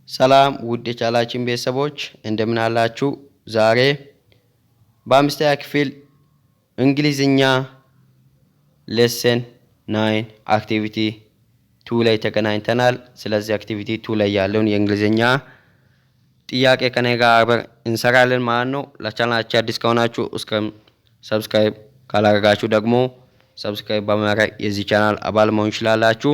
ሰላም ውድ የቻናላችን ቤተሰቦች፣ እንደምን አላችሁ? ዛሬ በአምስተኛ ክፍል እንግሊዝኛ lesson 9 activity 2 ላይ ተገናኝተናል። ስለዚህ activity 2 ላይ ያለውን የእንግሊዝኛ ጥያቄ ከኔ ጋር አብረን እንሰራለን ማለት ነው። ለቻናላችን አዲስ ከሆናችሁ እስከ subscribe ካላደረጋችሁ ደግሞ subscribe በማድረግ የዚህ ቻናል አባል መሆን ይችላላችሁ።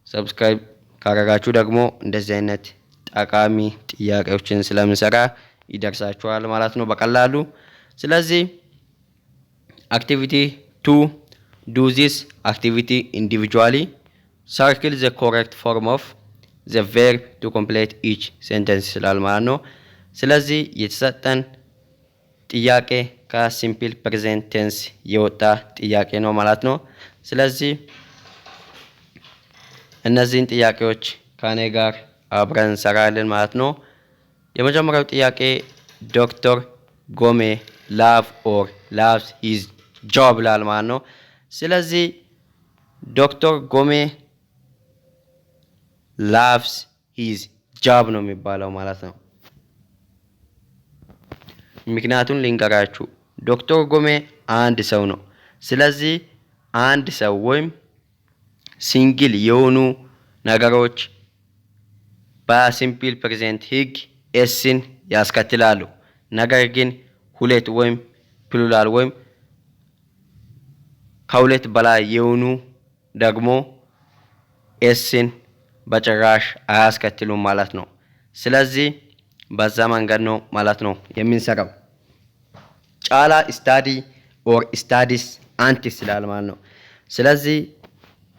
Subscribe ካረጋችሁ ደግሞ እንደዚህ አይነት ጠቃሚ ጥያቄዎችን ስለምሰራ ይደርሳችኋል ማለት ነው በቀላሉ። ስለዚህ activity 2: do this activity individually. Circle the correct form of the verb to complete each sentence ይላል ማለት ነው። ስለዚህ የተሰጠን ጥያቄ ከ simple present tense የወጣ ጥያቄ ነው ማለት ነው። ስለዚህ እነዚህን ጥያቄዎች ከኔ ጋር አብረን እንሰራለን ማለት ነው። የመጀመሪያው ጥያቄ ዶክተር ጎሜ love or loves his job ይላል ማለት ነው። ስለዚህ ዶክተር ጎሜ loves his job ነው የሚባለው ማለት ነው። ምክንያቱን ልንገራችሁ፣ ዶክተር ጎሜ አንድ ሰው ነው። ስለዚህ አንድ ሰው ወይም single የሆኑ ነገሮች በ simple present ህግ s ን ያስከትላሉ። ነገር ግን ሁለት ወይም plural ወይም ከሁለት በላይ የሆኑ ደግሞ s ን በጭራሽ አያስከትሉም ማለት ነው። ስለዚህ በዛ መንገድ ነው ማለት ነው የምንሰራው። ጫላ study or studies ants ይላል ማለት ነው። ስለዚህ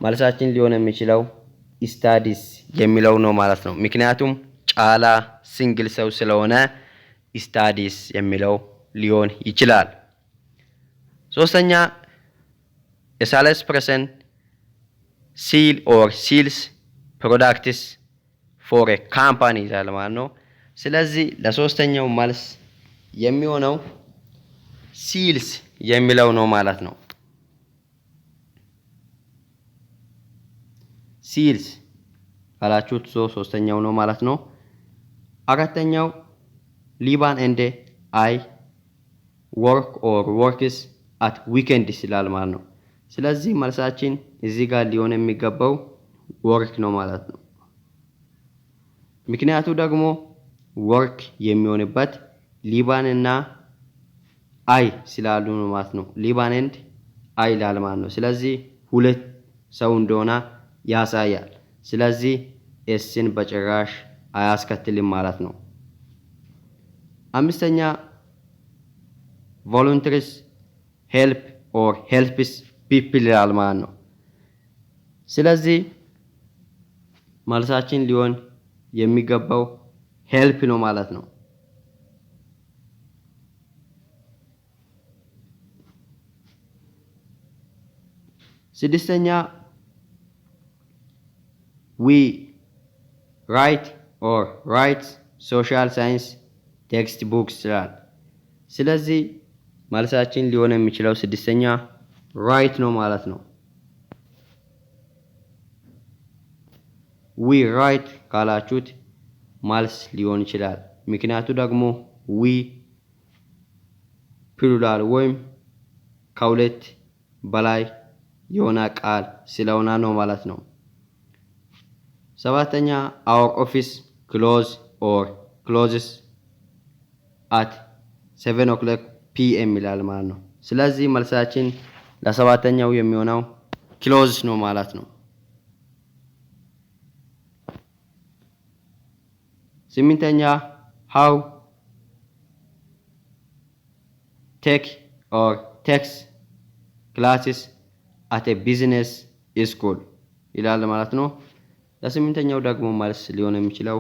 መልሳችን ሊሆን የሚችለው studies የሚለው ነው ማለት ነው። ምክንያቱም ጫላ single ሰው ስለሆነ studies የሚለው ሊሆን ይችላል። ሶስተኛ፣ sales person sell or sells products for a company ይላል ማለት ነው። ስለዚህ ለሶስተኛው መልስ የሚሆነው sells የሚለው ነው ማለት ነው። Sells ካላችሁት ሶስተኛው ነው ማለት ነው። አራተኛው፣ ሊባን and I work or works at weekends ይላል ማለት ነው። ስለዚህ መልሳችን እዚህ ጋር ሊሆን የሚገባው work ነው ማለት ነው። ምክንያቱ ደግሞ work የሚሆንበት ሊባን እና I ስላሉ ነው ማለት ነው። ሊባን and I ይላል ማለት ነው። ስለዚህ ሁለት ሰው እንደሆነ ያሳያል። ስለዚህ s ን በጭራሽ አያስከትልም ማለት ነው። አምስተኛ፣ volunteers help or helps people ይላል ማለት ነው። ስለዚህ መልሳችን ሊሆን የሚገባው help ነው ማለት ነው። ስድስተኛ፣ we write or writes social science textbooks ይላል። ስለዚህ መልሳችን ሊሆን የሚችለው ስድስተኛ write ነው ማለት ነው። We write ካላችሁት መልስ ሊሆን ይችላል። ምክንያቱ ደግሞ we plural ወይም ከሁለት በላይ የሆነ ቃል ስለሆነ ነው ማለት ነው። ሰባተኛ፣ our office close or closes at 7 o'clock PM ይላል ማለት ነው። ስለዚህ መልሳችን ለሰባተኛው የሚሆነው close ነው ማለት ነው። ስምንተኛ፣ how take or takes classes at business school ይላል ማለት ነው። ለስምንተኛው ደግሞ መልስ ሊሆን የሚችለው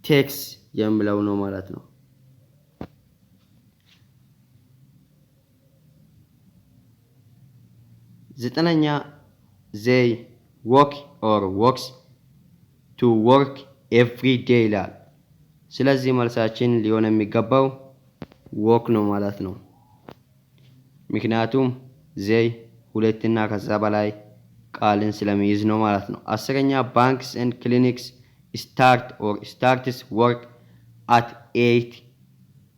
takes የሚለው ነው ማለት ነው። ዘጠነኛ፣ they walk or walks to work every day ይላል። ስለዚህ መልሳችን ሊሆን የሚገባው walk ነው ማለት ነው። ምክንያቱም they ሁለትና ከዛ በላይ ቃልን ስለሚይዝ ነው ማለት ነው። አስረኛ፣ banks and clinics Start or starts work at 8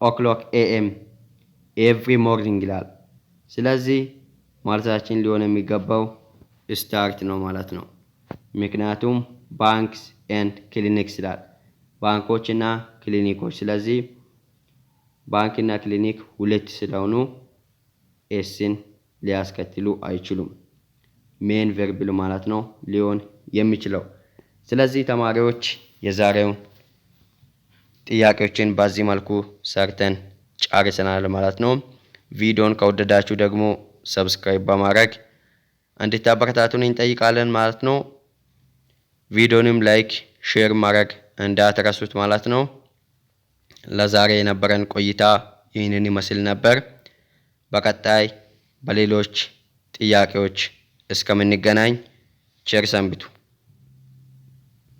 o'clock AM every morning ይላል። ስለዚህ መልሳችን ሊሆን የሚገባው start ነው ማለት ነው። ምክንያቱም banks and clinics ይላል። ባንኮች እና ክሊኒኮች። ስለዚህ ባንክ እና ክሊኒክ ሁለት ስለሆኑ s ን ሊያስከትሉ አይችሉም። Main verb ማለት ነው ሊሆን የሚችለው። ስለዚህ ተማሪዎች፣ የዛሬውን ጥያቄዎችን በዚህ መልኩ ሰርተን ጨርሰናል ማለት ነው። ቪዲዮን ከወደዳችሁ ደግሞ subscribe በማድረግ እንድታበረታቱን እንጠይቃለን ማለት ነው። ቪዲዮንም like፣ share ማድረግ እንዳትረሱት ማለት ነው። ለዛሬ የነበረን ቆይታ ይህንን ይመስል ነበር። በቀጣይ በሌሎች ጥያቄዎች እስከምንገናኝ ቸር ሰንብቱ።